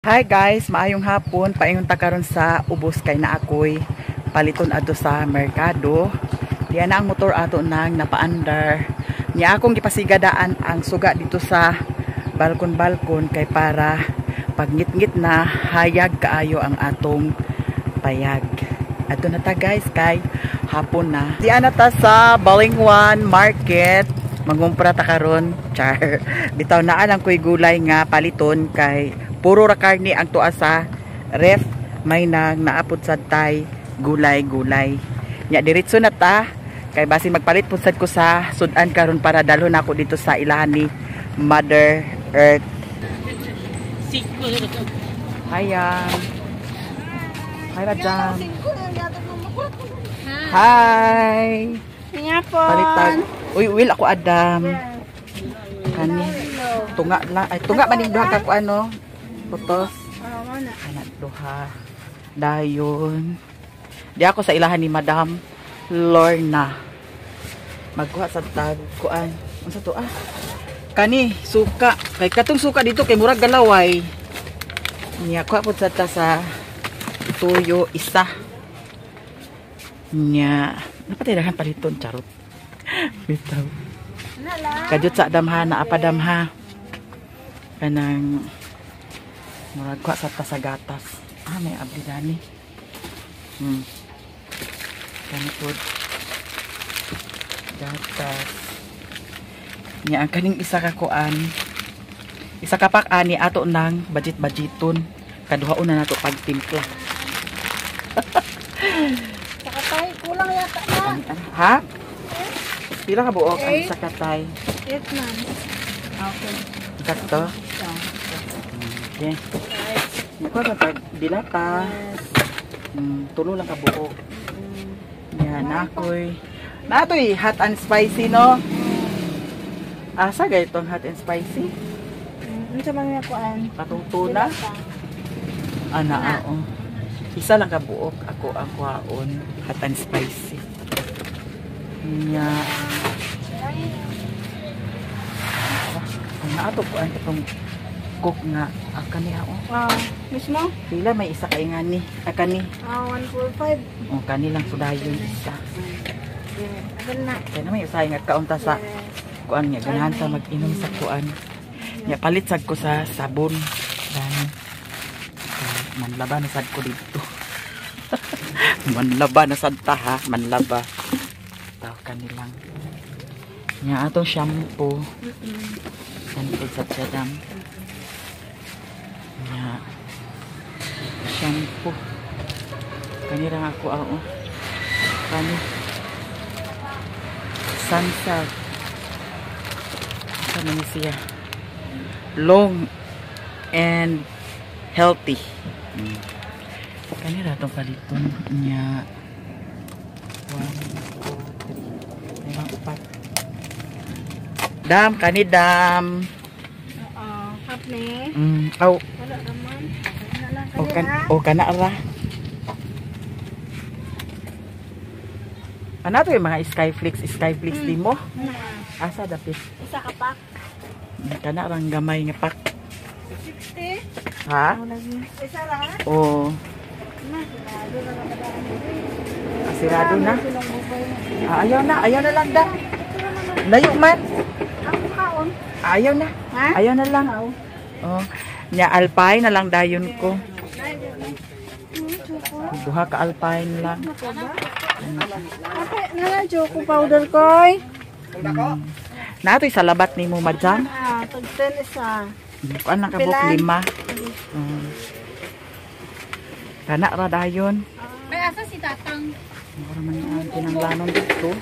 Hi guys, maayong hapon. Paingon ta karon sa ubos kay na ako'y paliton adto sa merkado. Diyan na ang motor ato nang napaandar. Nya akong gipasigadaan ang suga dito sa balkon-balkon kay para pagngit-ngit na hayag kaayo ang atong payag. Adto na ta guys kay hapon na. Diyan na ta sa Balingwan Market. Mangumpra ta karon, char. Bitaw naa lang ko'y gulay nga paliton kay puro ra karne ang tuwa sa ref, may nang naapod sad tay gulay-gulay. Nya diretso na ta kay basin magpalit pud sad ko sa sudan karon para dalhon ako dito sa ilahan ni Mother Earth. Hayang. Hi, Madam. Hi. Palitag. Uy, will ako Adam. Kani. Tunga lang. Ay, tunga maning duha ka ko ano. Putos. Anak duha. Dayon. Di ako sa ilahan ni Madam Lorna. Magkuha sa tag kuan. Unsa to ah? Kani suka. Kay katong suka dito kay murag galaway. Nya kuha pud sa ta sa tuyo isa. Nya, napatirahan paliton charot. Bitaw. Kajut sa damha na apadamha. Kanang murag kuha sa ta sa gatas. Ah, may abli dani. Kani pod. Gatas. Nya ang kaning isa ka kuan. Isa ka pak ani ato nang budget-budgeton. Kaduhaon na nato pagtimpla. Sakatay, kulang yata na. Ha? Pila ka buok ang isa katay? 8 man. Okay. Kato. Okay. Nakuha ka tag dilata. Tulo lang ka buok. Yan, nakoy. Natoy hot and spicy, no? Asa ga itong hot and spicy? Unsa man nga kuan? Katong tuna? Ana, oo. Isa lang ka buok ako ang kuhaon, hot and spicy. Nya. Ang naato ko ang itong cook nga kani ako. Ah, mismo? Pila may isa kay nga ni. Ah, kani. Ah, 145. O kani lang sudayon isa. Yeah. Na. Kaya na may usahay nga kaunta sa kuan nga ganahan sa mag-inom sa kuan. Nya palit sad ko sa sabon. Dani. Manlaba na sad ko dito. Manlaba na sad ta ha, manlaba. Taw kanilang. Nya atong shampoo. Kani pud sad siya dam. Nya shampoo. Kani ra ako ah, oh. Kani. Sansa. Asa man siya? Long and healthy. Kani ra tong paliton niya. 1 2 3. May mga upat. Dam, kani dam. Half ni. Aw, Wala naman. Wala lang o kan kani. O kana ra. Ano to yung mga skyflix, skyflix di mo? Asa dapit? Isa ka pack. Kana rang gamay nga pack. 60. Ha? Isa ra. O, Na, sirado na kadaan. sirado na. Ah, ayaw na lang da. Layo man. Ako kaon. Ayaw na. Ha? Ayaw na lang. Oh. Nya alpine na lang dayon ko. Duha ka alpine lang. Ate, nala choco powder koy. Naatoy sa labat nimo madam. Ah, tag 10 isa. Kuan lang ka buok Pilan? lima. Kana ra dayon. Ay, asa si Tatang? Mura man ang kinanglanon dito.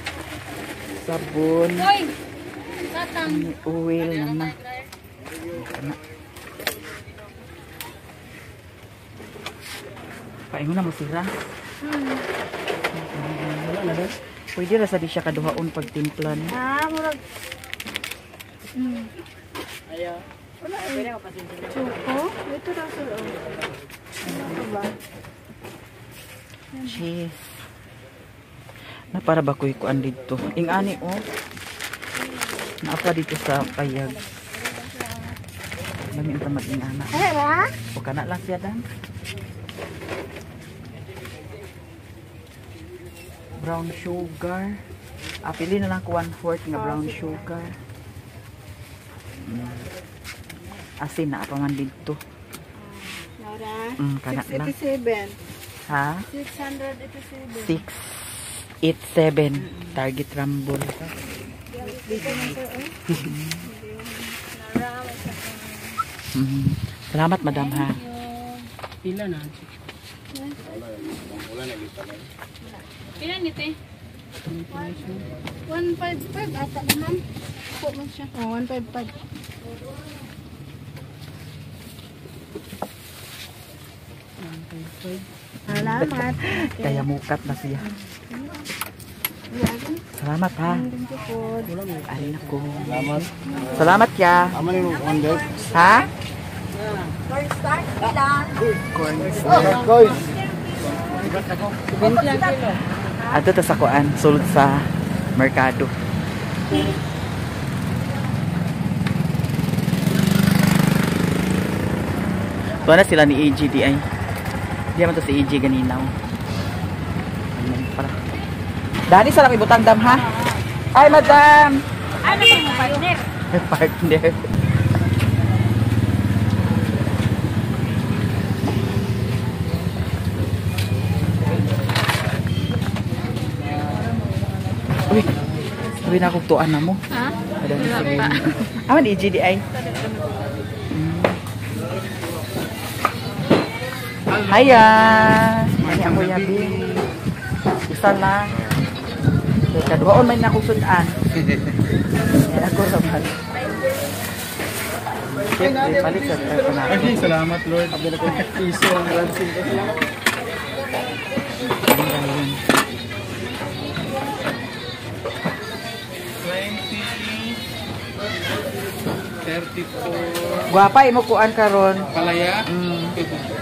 Sabon, Hoy! Tatang. oil na na. Kana. Paingon na mo sira. Wala na daw. Pwede ra sa di siya kaduhaon pagtimpla no. Ah, murag. Ayaw. Wala eh. Choco? Ito daw sir. Oh. Ano ba? Cheese. Na para ba ko'y kuan dito? Ing-ani oh. Naapa dito sa payag. Lami unta mag-ingana. O kana lang siya dan. Brown sugar. Ah, pili na lang ko 1/4 nga brown sugar. Asin na pa man dito. Laura. Kana lang. 687. Ha? 687. 687. Target Rumble. Salamat, madam, ha. Pila na? Pila ni te? 155 ata naman. Po man siya. Oh, 155. Salamat. Kaya mukat na siya. Salamat, ha. Thank you po. Alin ako. Salamat. Salamat, ya. Tama ni one day. Ha? Guys. Ato ta sa kuan, sulod sa merkado. Tuwa na sila ni AG di ay. Di man to si AG ganinaw. Ayan para. Dani sa lang ibutang dam ha. Ay, madam. Ano yung partner? Partner. Uy, sabi na akong tuan na mo. Ha? Aman EGDI. Hiya! Ani ako yabi. Isa lang. Teka, duwaon may na akong sudan. Ako raman. Siyempre, palit sa na. Ay, salamat Lord. Piso ang ransom. Ayun. 20, 34. Gwapa imo kuan karon. Palaya? 34.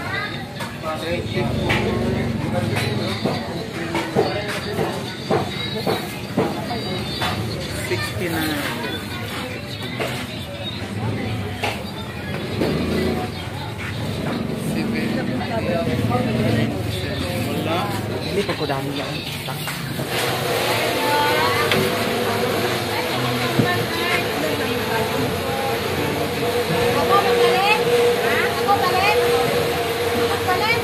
69. 7. Wala. Hindi pa ko dami yan. Ako palit? Ako palit? Ako palit?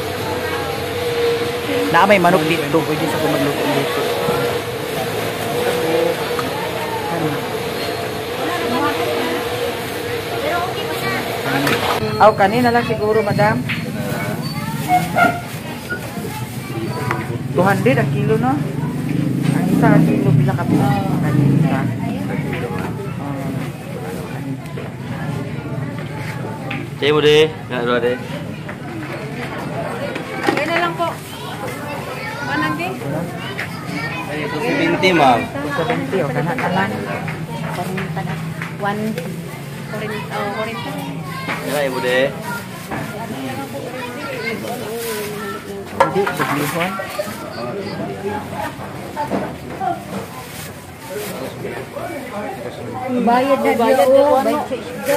Na may manok dito. Pwede sa ko magluto dito. Ano? Pero okay pa na. Aw, kanina lang siguro, madam. 200 ang kilo, no? Ang isa ang kilo, pila ka pila? Ang isa. Oh. Cek mo de, nak dua de. Okay na lang po. Manang din? Ay, 270 ma'am. 270, o, kana na lang. 40 na. 1. 40. Oh, 40. Yan mo de. Hindi, dublihon. Bayad na bayad na sa isda.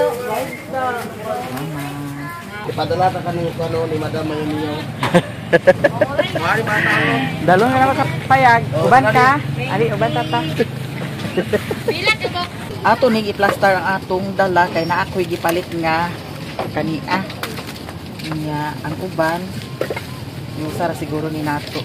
Mama. Ipadala ta kani kano ni Madam Mayoniyo. Dalon na naman sa payag. Uban ka? Ali, uban ta ta. Ato ning i-plaster ang atong dala kay naa ako'y gipalit nga kania. Nya ang uban yung sara siguro ni nato.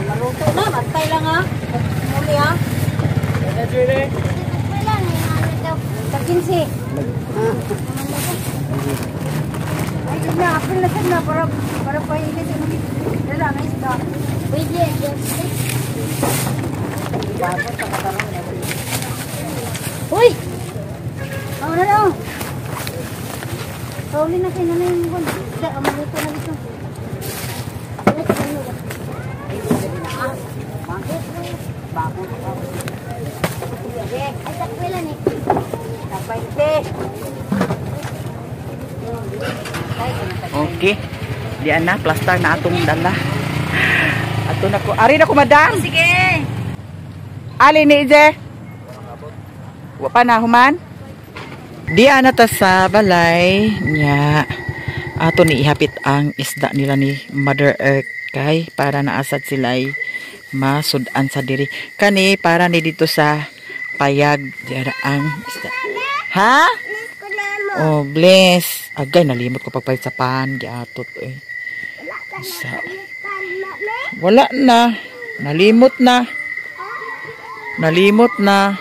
Maluto na, bantay lang ha. Muli ha. Sa 15. Ay, na, apil na na para para painit ang dala ang isda. Pwede, Uy! Ako na lang. Pauli na kayo na yung isda. Ang maluto na dito. Ay, takwilan eh. 20. Okay. Diyan na, plaster na atong dala. Ato na ko. Ari na ko, madam. Sige. Ali ni Ije. Wa pa na human. Diyan na ta sa balay nya. Ato ni ihapit ang isda nila ni Mother Earth kay para naasad sila'y masud-an sa diri. Kani para ni dito sa payag diyan ang isda. Ha? Oh, bless. Agay nalimot ko pagpalit sa pan giatot eh. Sa wala na. Nalimot na. Nalimot na.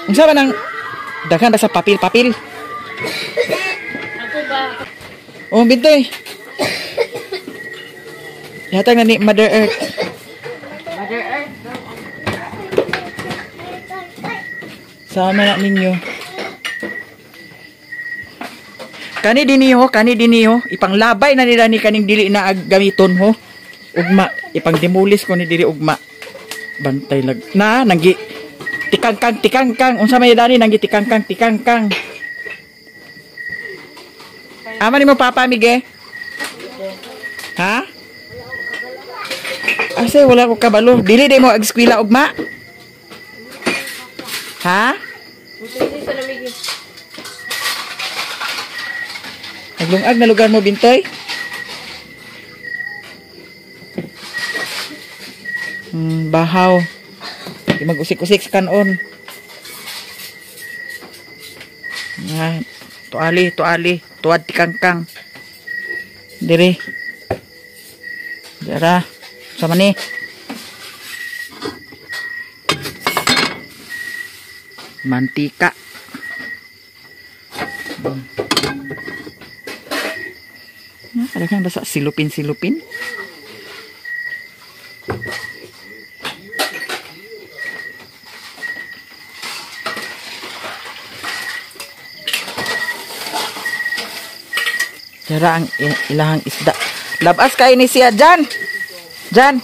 Unsa man ang daghan ba sa papil-papil? Ako ba? Oh, bintoy. Ihatag na ni Mother Earth. Mother Earth. Sama na ninyo. Kani dinhi ho, kani dinhi ho. Ipanglabay na nila ni kaning dili na ag gamiton ho. Ugma, ipangdemulis ko ni diri ugma. Bantay lag na nanggi tikangkang tikangkang unsa may dani nanggi tikangkang tikangkang. Ama nimo papa Mige? Ha? Asa wala ko kabalo. Dili day mo ag-eskwela ugma. Ha? Naglungag na lugar mo, Bintoy? Bahaw. Di mag-usik-usik sa kanon. Nga, tuali, tuali. Tuad tikangkang. Dire. Dara. Sama ni. Mantika. Kadang basta silupin-silupin. Dara ang ilahang isda. Labas kay ni siya dyan. Dyan.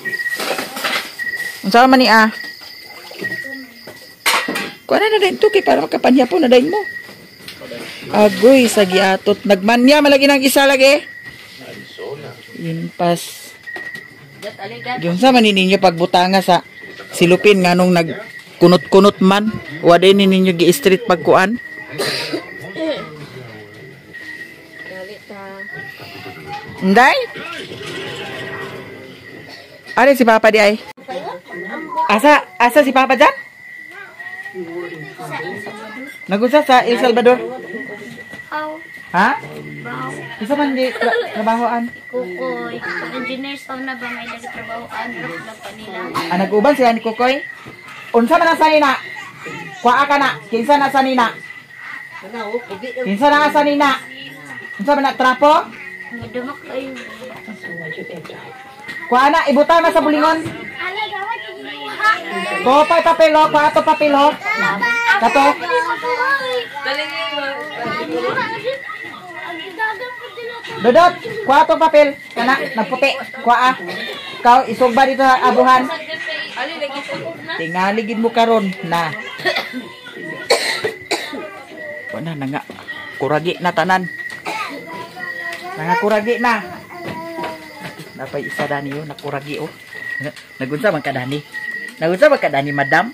Unsa man ni ah? Kuha na na din to kay para makapanya po na din mo. Agoy sa giatot nagmanya malagi nang isa lagi. Impas. Giunsa man ni ninyo pagbutanga sa silupin nganong nagkunot-kunot man, wa din ni ninyo gi-street pagkuan. Inday? Ari si Papa di ay? Asa asa si Papa dyan? Nagunsa sa El Salvador? Ha? Isa man di trabahoan? Kukoy. Engineers pa na ba may nagtrabahoan? Rock pa nila. Ah, nag-uban sila ni Kukoy? Unsa man ang sanina? Kuaa ka na. Kinsa na sanina? Kinsa na sanina? Unsa man na trapo? Madumak kayo. Kuaa na, ibutang na sa bulingon. Kopay papel ho, kuha to papel ho. Kato. Dodot, kuha to papel. Kana, nagputi. Kuha. Ikaw, isugba dito sa abuhan. Tingali gid mo karon na. Wala na nga. Kuragi na tanan. Nga kuragi na. Napay isa dani yo, nakuragi oh. Nagunsa man ka dani? Nagunsa man ka dani, madam?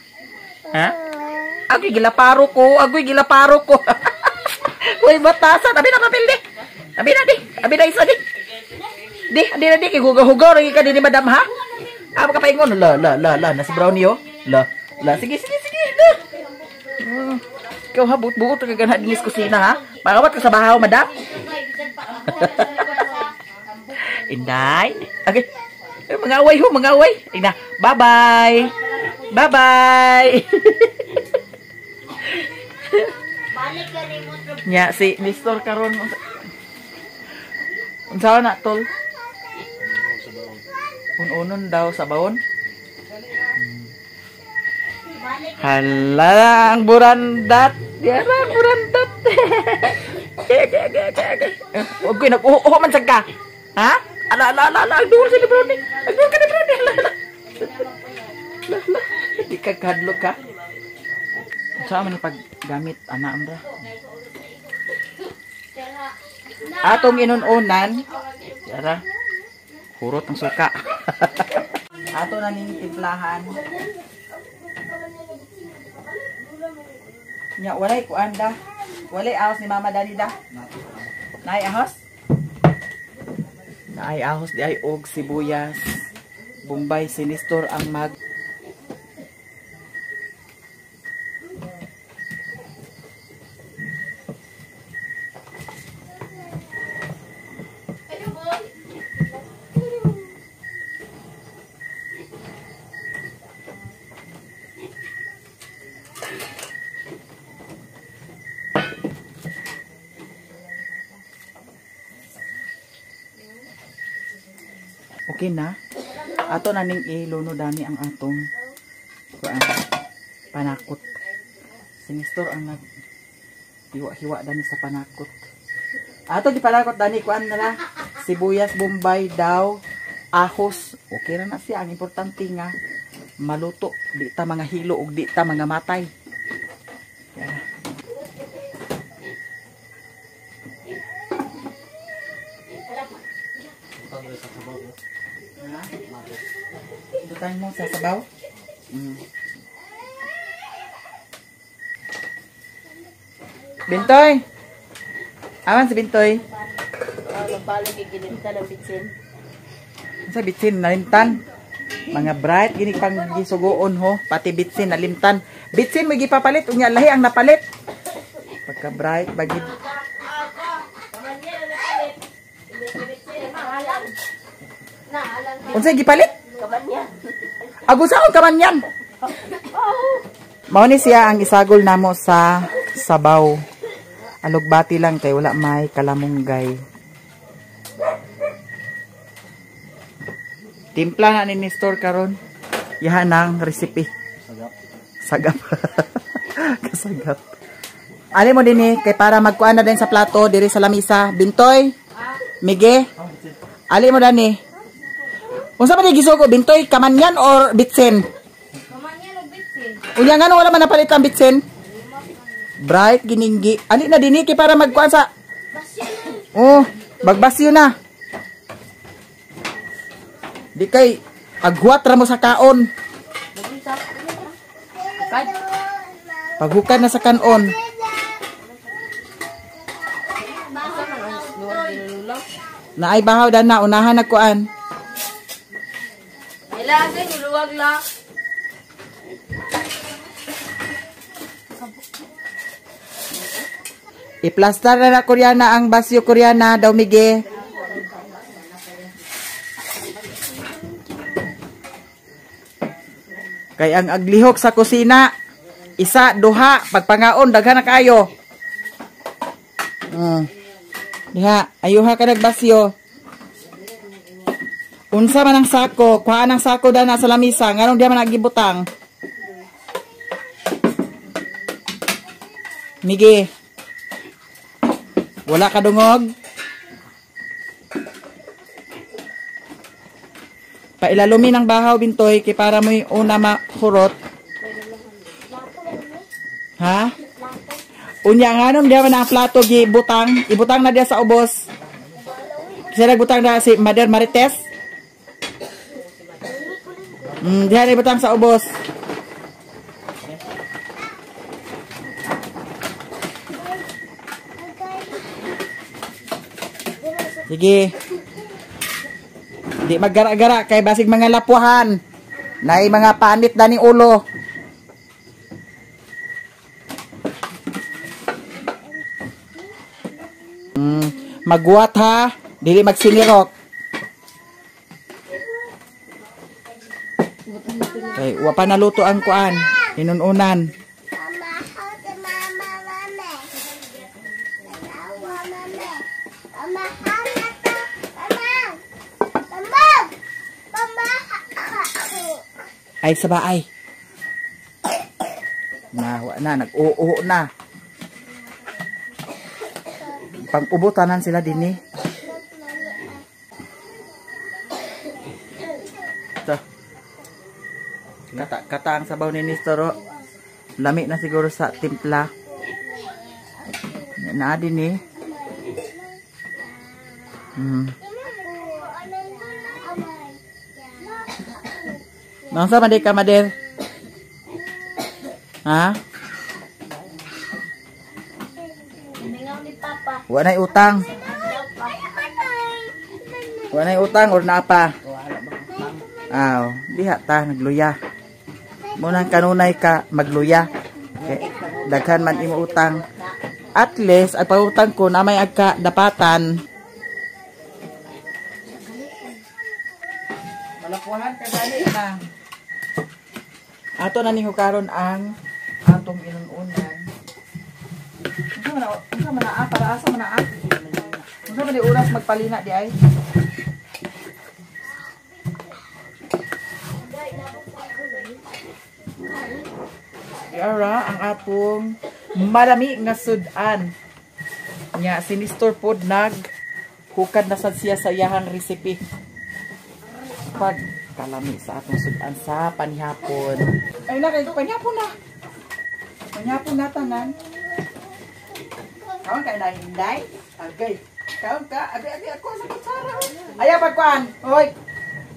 Ha? Agoy gilaparo ko, agoy gilaparo ko. Uy, batasan, abi na papel di. Abi na di, abi na isa di. Di, adi na di kay hugaw-hugaw lagi ka di madam ha? Ah, makapaingon la la la la nasa brownie oh. La la sige sige sige. La. Ikaw ha, buot-buot ka ganha dinis kusina ha. Makawat ka sa bahaw, madam. Inday. Okay. Eh, mga away ho, mga away. Ina, bye-bye. Bye-bye. Nya si Nestor karon unsa na tol? Un-unon daw sa baon. Hala ang burandat. Diara ang burandat. Ge ge ge ge. Wag ko nag-uho man sad ka. Ha? Ala ala ala ala, ang duol sa ni Brownie. Ang duol ka ni Brownie. Ala ala. Ala ala. Di ka kadlok ka. Unsa man ni paggamit ana amra? Atong inununan. Yara. Hurot ang suka. Ato na ning timplahan. Nya walay kuan da. Walay ahos ni Mama Dani da. Naay ahos? Naay ahos di ay og sibuyas. Bombay si Nestor ang mag Okay na. Ato na ning iluno dani ang atong kuan panakot. Si Nestor ang nag hiwa-hiwa dani sa panakot. Ato gipanakot dani kuan na la. Sibuyas, Bombay daw, ahos. Okay ra na siya. Ang importante nga maluto, di ta mga hilo ug di ta mga matay. Yeah. Butang mo sa sabaw. Bintoy. Aman si Bintoy. Magbalog kay gilimtan ang bitsin. Sa bitsin nalimtan. Mga bright gini pang gisugoon ho, pati bitsin nalimtan. Bitsin mo gipapalit unya lahi ang napalit. Pagka bright bagid. Unsay gipalit? Kamanyan. Agusaon kamanyan. Mao ni siya ang isagol namo sa sabaw. Alugbati lang kay wala may kalamunggay. Timpla na ni Nestor karon. Yahan ang recipe. Sagap. Sagap. Kasagap. Ali mo dinhi kay para magkuan na din sa plato diri sa lamisa. Bintoy. Mige. Ali mo dani. Unsa man gisugo Bintoy, kamanyan or bitsin? Kamanyan o bitsin. Unya ngano wala man napalit ang bitsin? Bright gininggi. Ali na dinhi kay para magkuan sa Oh, bagbasyo na. Di kay agwat ra mo sa kaon. Paghukad na sa kanon. Naay bahaw dan na unahan na kuan. Luwag lang. I-plaster na na Koreana ang basyo Koreana daw mige. Kay ang aglihok sa kusina, isa, duha, pagpangaon, daghan na kaayo. Diha, ayuha ka nagbasyo. Unsa man ang sako, kuhaan ang sako dana sa lamisa, nganong diha man nagibutang? Mige. Wala ka dungog? Pailalumin ang bahaw, Bintoy, kay para mo'y una mahurot. Ha? Unya nganong diha man ang plato gibutang, ibutang na diha sa ubos. Kasi nagbutang na si Mother Marites. Diha na ibutang sa ubos. Sige. Di maggara-gara kay basig mga lapuhan. Nay mga panit daning ulo. Magwat ha, dili magsinirok. Kay wa pa naluto ang kuan, hinununan. Ay saba ay. Na wa na nag-oo na. Pang-ubo tanan sila dinhi. Ito. Kata ang sabaw ni Nestor. Lami na siguro sa timpla. Naa dinhi. Nasa man di ka, Mader? Ha? Mingaw ni Papa. Wa na'y utang. Wa na'y utang or naa pa? Aw, diha ta nagluya. Munang kanunay ka magluya. Kay daghan man imo utang. At least ang pangutang ko na may agka dapatan. Malapuhan ka gani na. Ato na ning hukaron ang atong inununan. Unsa man na para asa man na? Unsa man di oras magpalina di ay? Yara ang atong malami nga sudan. Nya si Nestor pod nag hukad na sad siya sa iyahang recipe. Pag kalami sa atong sudan sa panihapon. Ay na kay panihapon na. Panihapon na tanan. Kaon kay na hinday? Agay. Kaon ka, agay agay ako sa kutsara. Ayaw pagkuan. Hoy.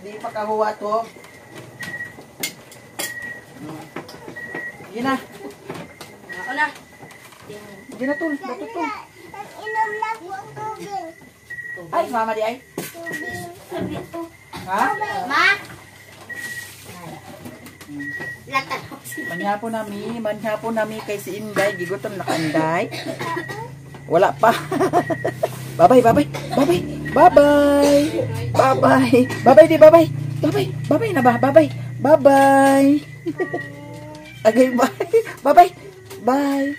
Di pa kahuwa to. Sige na. Ako na. Sige na tol, dato tol. Inom na po ang tubig. Ay, mama di ay. Tubig. Ha? Ma! Lata. Manhapon nami kay si Inday, gigutom na kanday. Wala pa. Bye-bye, bye-bye. Bye-bye. Bye-bye. Bye-bye. Bye-bye di, bye-bye. Bye-bye. Bye-bye na ba? Bye-bye. Bye-bye. Agay, bye. Bye-bye. Bye.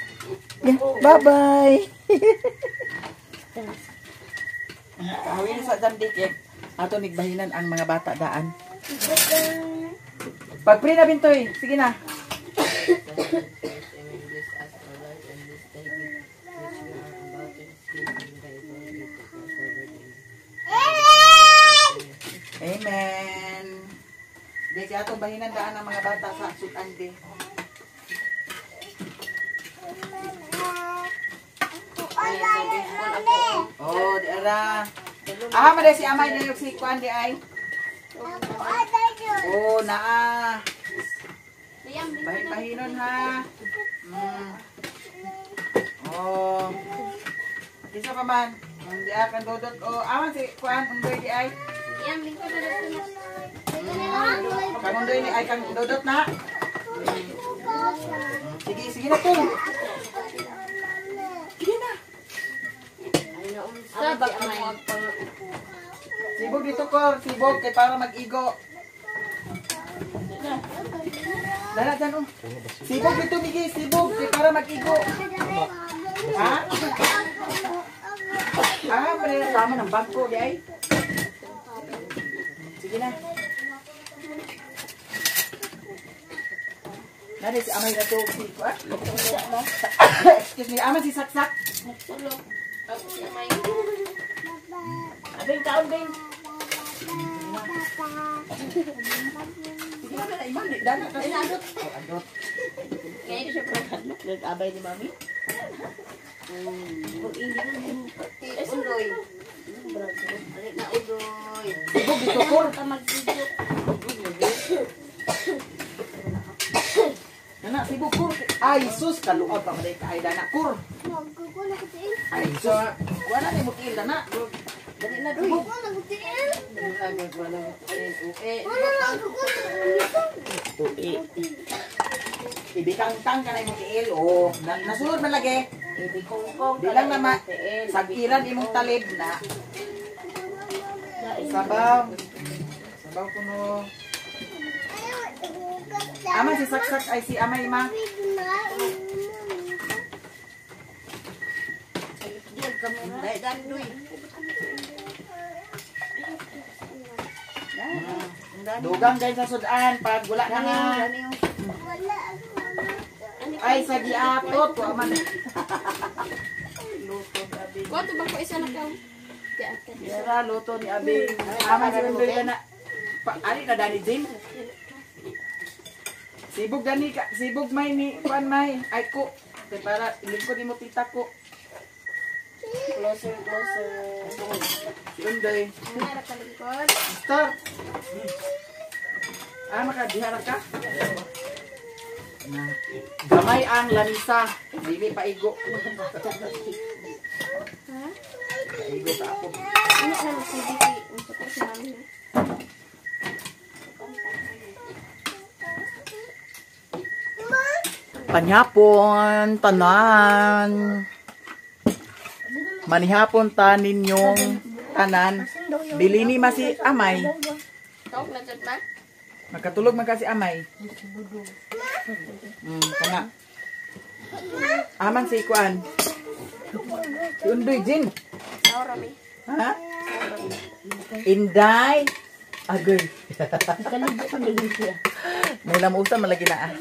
Yeah, bye-bye. Kahawin sa dandik eh. Ato nigbahinan ang mga bata daan. Pag-pray na bintoy. Sige na. Amen. Di kaya atong bahinan daan ang mga bata sa sudan di. Oh, di ara. Aha, man si amay di si kuan di ay. Oh, naa. Bahin-bahinon ha. Oh. Kisa pa man. Di akan dodot oh, aman si kuan undoy di ay. Kang undoy ni ay kang dodot na. Sige, sige na to. Sige na. Sibog dito kor, sibog kay para mag-igo. Dala dyan oh. Sibog dito Migi, sibog kay para mag-igo. Ha? Ah, pre, tama ng bangko di ay. Sige na. Nari si amay na to si ah? Excuse me, ama si saksak. Abeng kaon beng. Sige na na iman di dana ka. Adot. Ngayon siya pagkadlok, nag-abay ni mami. Udoy. Alik na udoy. Sibog dito kor. Nana sibog kur. Ay sus kaluod pa man kay dana kur. Ay sus. Wala ni mo tiil dana. Dali na doy. Ibikangtang ka na imong tiil oh. Nasulod man lagi. Di lang na ma sagiran imong talib na. Sabaw. Sabaw kuno. Ama si saksak ay si amay ma. Dugang guys sa sudan pag wala na nga. Ay sa giatot wa man. Kuwato ba ko isa na kaw? Yara luto ni Abi. Ama si Undoy ka na. Ali na dani Jim. Sibog dani ka, sibog may ni kuan may. Ay ko. Kay para lingkod nimo tita ko. Closer, closer. Si Unday. Start. Ah, makadihara ka? Na. Gamay ang lamisa. Dili paigo. Paigo sa ako. Ano na si Vicky? Unsa ko si Mami? Panihapon, tanan. Manihapon ta ninyong tanan. Bilini ma si Amay. Tawag na jud man. Magkatulog man ka si Amay. Kana. Aman si Kuan. Si Undoy Jin. Rami. Ha? Inday. Agoy. May lamusa malagi na ah.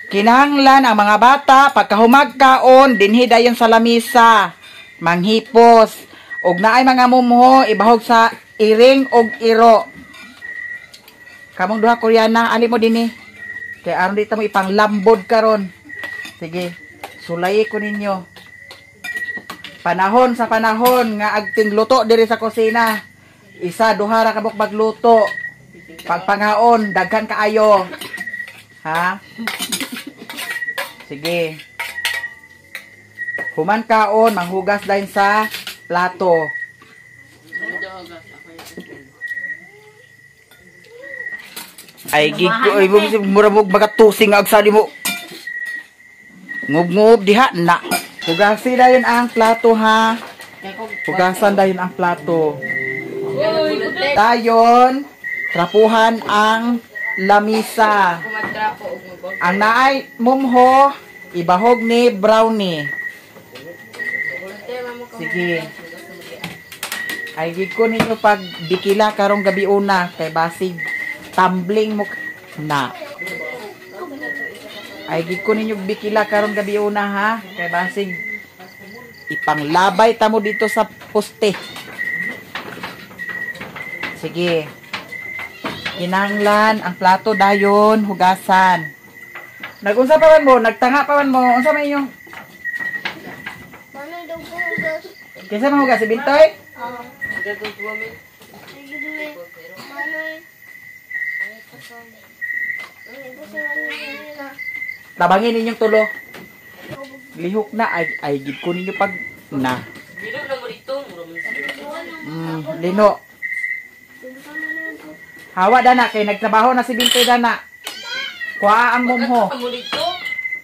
Kinahanglan ang mga bata pagkahumagkaon dinhi dayon sa lamisa. Manghipos. Og naay mga mumho ibahog sa iring og iro. Kamong duha Koreana, ali mo dinhi. Kay aron dito mo ipanglambod karon. Sige, sulayi ko ninyo. Panahon sa panahon nga agting luto diri sa kusina. Isa duha ra ka buok magluto. Pagpangaon, daghan kaayo. Ha? Sige. Human kaon, manghugas dayon sa plato. Ay gig ko ay mura mo magatusing ag sali mo. Ngub-ngub diha na. Hugasi dayon ang plato ha. Hugasan dayon ang plato. Dayon, trapuhan ang lamisa. Ang naay mumho, ibahog ni brownie. Sige. Ay gid ko ninyo pag bikila karong gabi una kay basig tumbling mo na. Ay gid ko ninyo bikila karong gabi una ha kay basig ipanglabay ta mo dito sa poste. Sige. Kinahanglan ang plato dayon hugasan. Nagunsa pa man mo, nagtanga pa man mo, unsa man inyong Manoy daw po hugas. Kinsa man hugas si Bintoy? Oo. Sige, Manoy. Ay, pasol. Ay, pasol na. Tabangin ninyong tulo. Lihok na ay gid ko ninyo pag na. Dilo na mo dito. Lino. Hawa dana kay nagtrabaho na si Bintoy dana. Kuha ang mumho.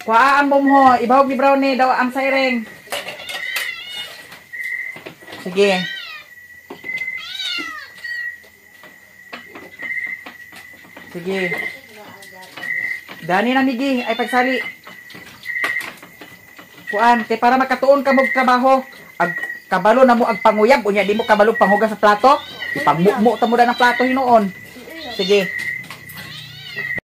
Kuha ang mumho. Ibahog ni Brownie daw ang siren. Sige. Sige. Dani na migi ay pagsali. Kuan kay para makatuon ka mo trabaho. Ag kabalo na mo ag panguyab unya di mo kabalo panghugas sa plato. Ipangmukmo ta mo da ng plato hinuon. Sige.